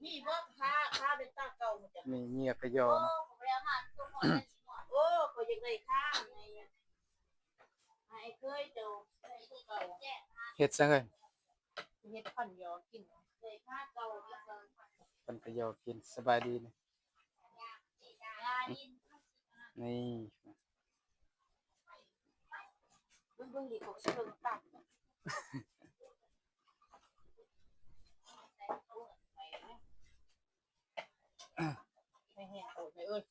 ນີ້ບໍ່ ຂ້າ ຂ້າເປັນຕາເກົ່າ ນີ້ເຫຍື່ອກະຍໍເນາະ. ໂອ້ ຂ້ອຍຢາກໄດ້ຂ້າໃຫ້ເຄີຍເຈົ້າ ເຮັດຊະເຮີ້ຍ ເຮັດພັນຢໍກິນ ໄດ້ຂ້າເກົ່າ ພັນກະຍໍກິນ. ສະບາຍດີນີ້ ນີ້ ເບິ່ງ ເບິ່ງດີກວ່າຊິເບິ່ງຕາ ແມ່ແຮງໂພດແມ່ເອີຍ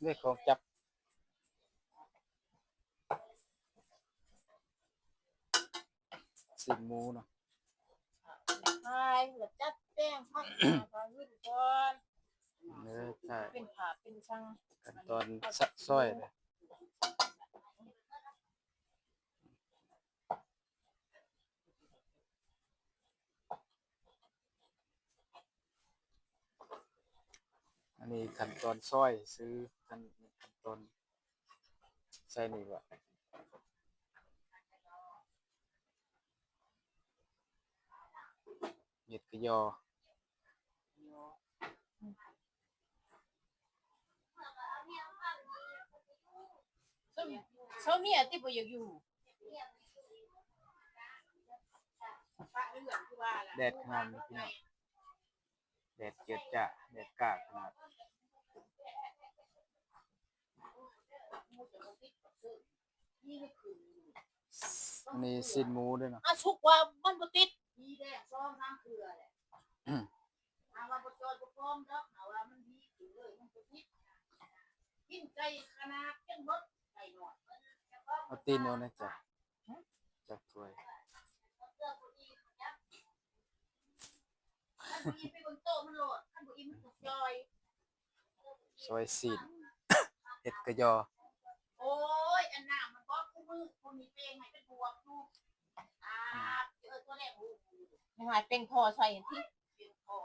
ເດ້ ຂອງຈັບ ຊີ້ນໝູເນາະ ຂາຍ ແລ້ວຈັດແຈງ ພັກ ພາຫື້ນກ່ອນ ເອີ ໃຊ່ ເປັນຜ້າເປັນຊັງ ຂັ້ນຕອນຊ- ຊອຍເດ້. ອັນນີ້ຂັ້ນຕອນຊອຍຊື່ ຂັ້ນ ຂັ້ນຕອນໃສ່ນີ້ວ່າ ເຫຍື່ອກະຍໍ ຊາວເມຍຕິບໍ່ຢາກຢູ່ ແດດງາມເນາະພີ່ນ້ອງ ແດດເຈີດຈ້າ ແດດກ້າຂະໜາດ. ອັນນີ້ຊີ້ນໝູເດ້ເນາະ ອາ ສຸກວ່າມັນບໍ່ຕິດ ເອົາຕີນອອກແດ່ຈ້າ ຈັກຖ້ວຍ. ຊອຍຊີ້ນ ເຫຍື່ອກະຍໍ ໂອ້ຍ ອັນນ້ຳມັນບໍ່ ຄູ່ມື້ຜູ້ມີເປັງໃຫ້ເປັນບວກຢູ່ ອາ ເອີ ຕົວແລກ ຍັງວ່າເປັງພໍໃສ່ຫັ້ນຕິ ເປັງພໍ.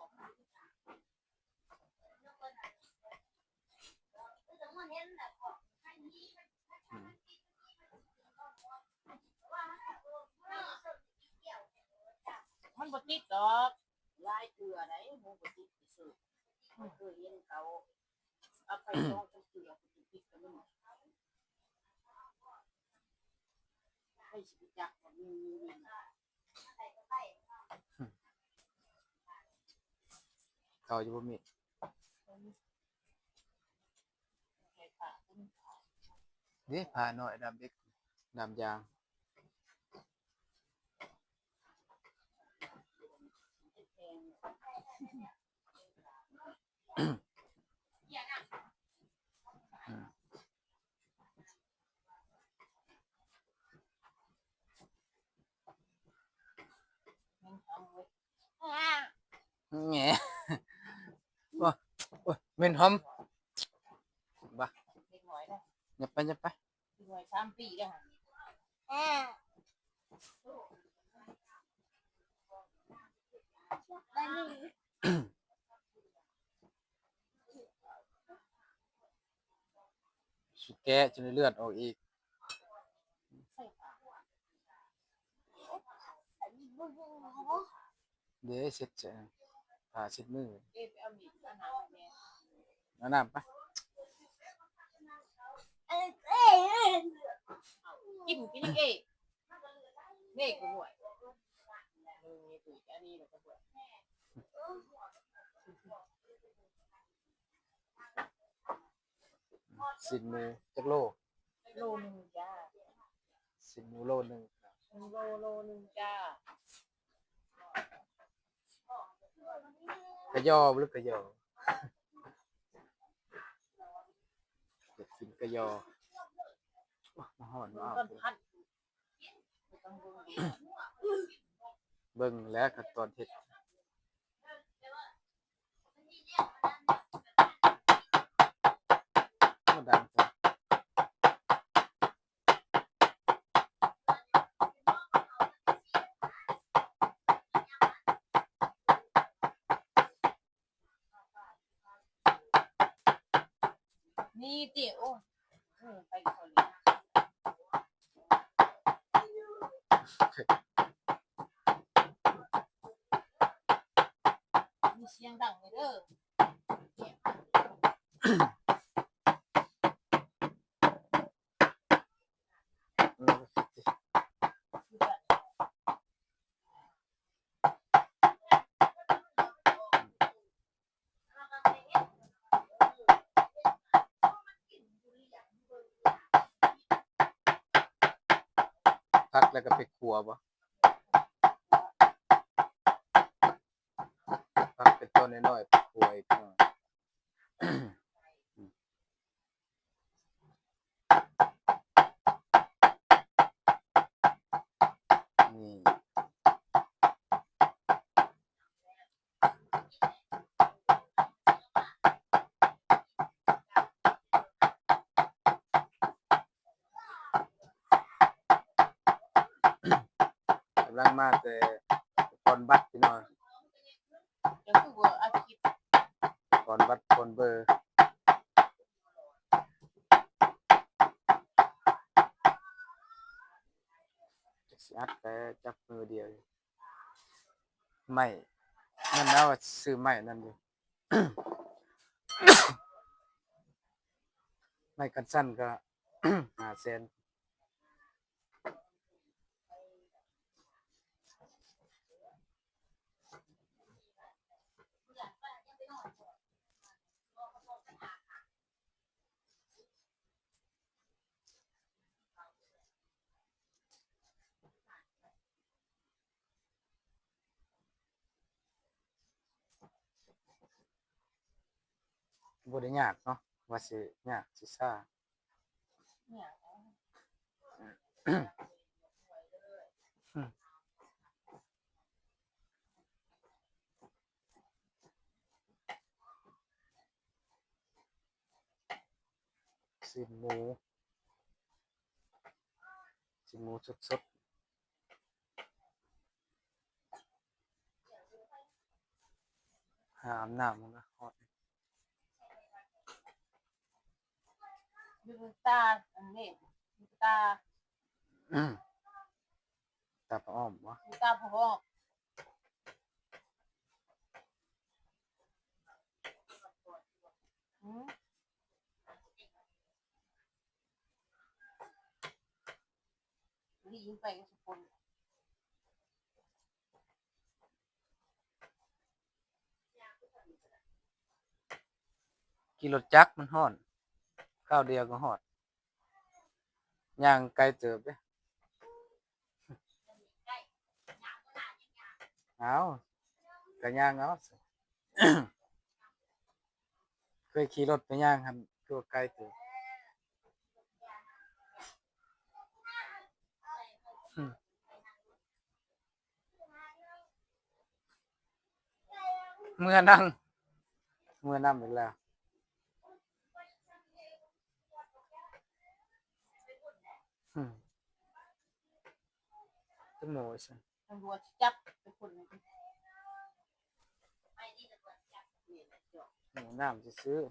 ມັນບໍ່ຕິດດອກ ຫຼາຍເທື່ອໃດ ໝູບໍ່ຕິດຊື່ ເຄີຍເຫັນເຂົາເອົາໄປສອງສາມເທື່ອ ມັນບໍ່ຕິດກັນ ໃຜຊິໄປຈັກວ່າມີ ເຂົ້າຢູ່ບໍ່ມີ ເດ້ ຜ້ານ້ອຍດຳເດັກ ດຳຢາງ ແງ ໂອ້ຍ ໂອ້ຍ ເໝັນຫອມ ບາ ເດັກນ້ອຍນະ ຫຍັບໄປ ຫຍັບໄປ ເດັກນ້ອຍສາມປີແລ້ວຫັ້ນ ຊິແກະຈົນເລືອດອອກອີກ ເດ້ ເຊັດ ຜ້າເຊັດມື ເອ ໄປເອົາໜີບ ເອົານ້ຳ ເອົານ້ຳໄປ ກິນ ກິນຫຍັງເອ ເນກບໍ່ຫວຍ ເອີ ອັນນີ້ລະກະຫວຍ. ຊີ້ນໝູຈັກໂລ? ໂລໜຶ່ງຈ້າ. ຊີ້ນໝູໂລໜຶ່ງ. ໂລ ໂລໜຶ່ງຈ້າ. ກະຍໍບໍ່ ຫຼືກະຍໍ? ຢາກກິນກະຍໍ. ໂອ້ຍ ມາຮ້ອນມາອ້າວ. ເບິ່ງແລ້ວຂັ້ນຕອນເຮັດ ນີ້ຕິ ໂອ້ ເອີ ໄປເກົາຫຼີ. ມີສຽງດັງເດີ. ຕັກແລ້ວກໍໄປຂົ້ວບໍ່? ຕັກເປັນໂຕນ້ອຍໆ ໄປຂົ້ວອີກ. ນີ້ ກຳລັງມາແຕ່ກ່ອນບັດພີ່ນ້ອງ. ເຈົ້າຄືບໍ່ອັດຄລິບ? ກ່ອນບັດກ່ອນເບີ ຈັກຊິອັດແຕ່ຈັບມືດຽວ. ໄມ້ນັ້ນນະ ວ່າຊື້ໄມ້ນັ້ນຢູ່ ໄມ້ກັນສັ່ນກໍຫ້າແສນ. ບໍ່ໄດ້ຍາກເນາະ ວ່າຊິຍາກຊິຊ້າ. ຊີ້ນໝູ ຊີ້ນໝູສົດໆ. ຫາອາບນ້ຳມັນນະ ຮ້ອນ. ຢູ່ຕາ ອັນນີ້ ຢູ່ຕາ ຕາປາອ້ອມບໍ່? ຢູ່ຕາປາອ້ອມ. ອືມ ລີ້ໄປກັບຄົນ. ຂີ່ລົດຈັກມັນຮ້ອນ ຄາວດຽວກໍຮອດ. ຍ່າງໄກເຕີບເດ້. ເອົາ ກໍຍ່າງເອົາ. ເຄີຍຂີ່ລົດໄປຍ່າງຫັ້ນ ຄືວ່າໄກເຕີບ. ເມືອນຳ ເມືອນຳອີກແລ້ວ. ຕຳຫຼວດ ຕຳຫຼວດຈັບໄປຄົນໜຶ່ງ. ໂອ້ ນ້ຳຊື່ໆ.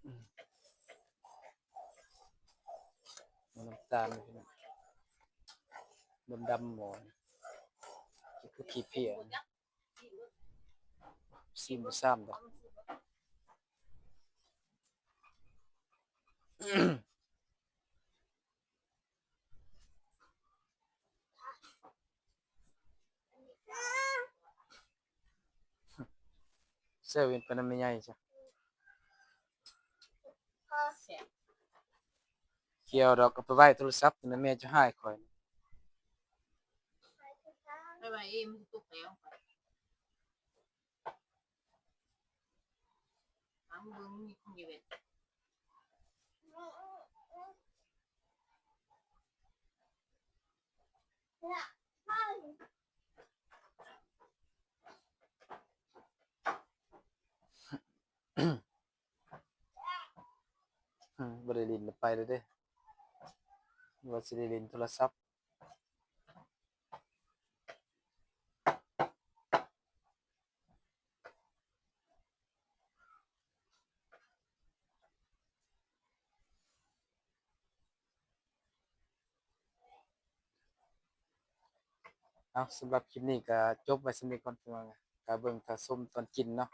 ອືມ ນ້ຳຕານ ພີ່ນ້ອງ ດຳໆ ໝໍ ຄືຂີ້ເພຍ. ຊີມບໍ່ຊ້ຳດອກ. ເຊເວັ່ນໄປນຳແມ່ໃຫຍ່ຊະ. ແຊບ. ກ່ຽວດອກ ເອົາໄປໄວ້ໂທລະສັບນະ ແມ່ຈະຮ້າຍຂ້ອຍ. ໄປໄວ້ເອງ ມັນຊິຕົກແລ້ວ. ຖາມເບິ່ງມີຄົນຢູ່ເວັດ. ອືມ ບໍ່ໄດ້ຫຼິ້ນ ໄປແລ້ວເດ້ ວ່າຊິໄດ້ຫຼິ້ນໂທລະສັບ. ເ ເອົາ ສຳລັບຄລິບນີ້ກໍຈົບໄວ້ສ່ຳນີ້ກ່ອນພີ່ນ້ອງ. ຖ້າເບິ່ງຖ້າຊົມຕອນກິນເນາະ,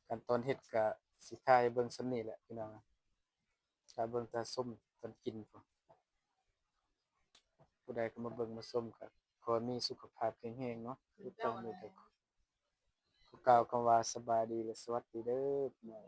ຂັ້ນຕອນເຮັດກໍຊິຖ່າຍໃຫ້ເບິ່ງສ່ຳນີ້ແຫຼະພີ່ນ້ອງ. ຖ້າເບິ່ງຖ້າຊົມຕອນກິນພຸ້ນ. ຜູ້ໃດກໍມາເບິ່ງມາຊົມກໍຂໍໃຫ້ມີສຸຂະພາບແຂງແຮງເນາະ. ຄືຕອນນີ້ກໍຂໍກ່າວຄຳວ່າສະບາຍດີ ແລະ ສະຫວັດດີເດີພີ່ນ້ອງ.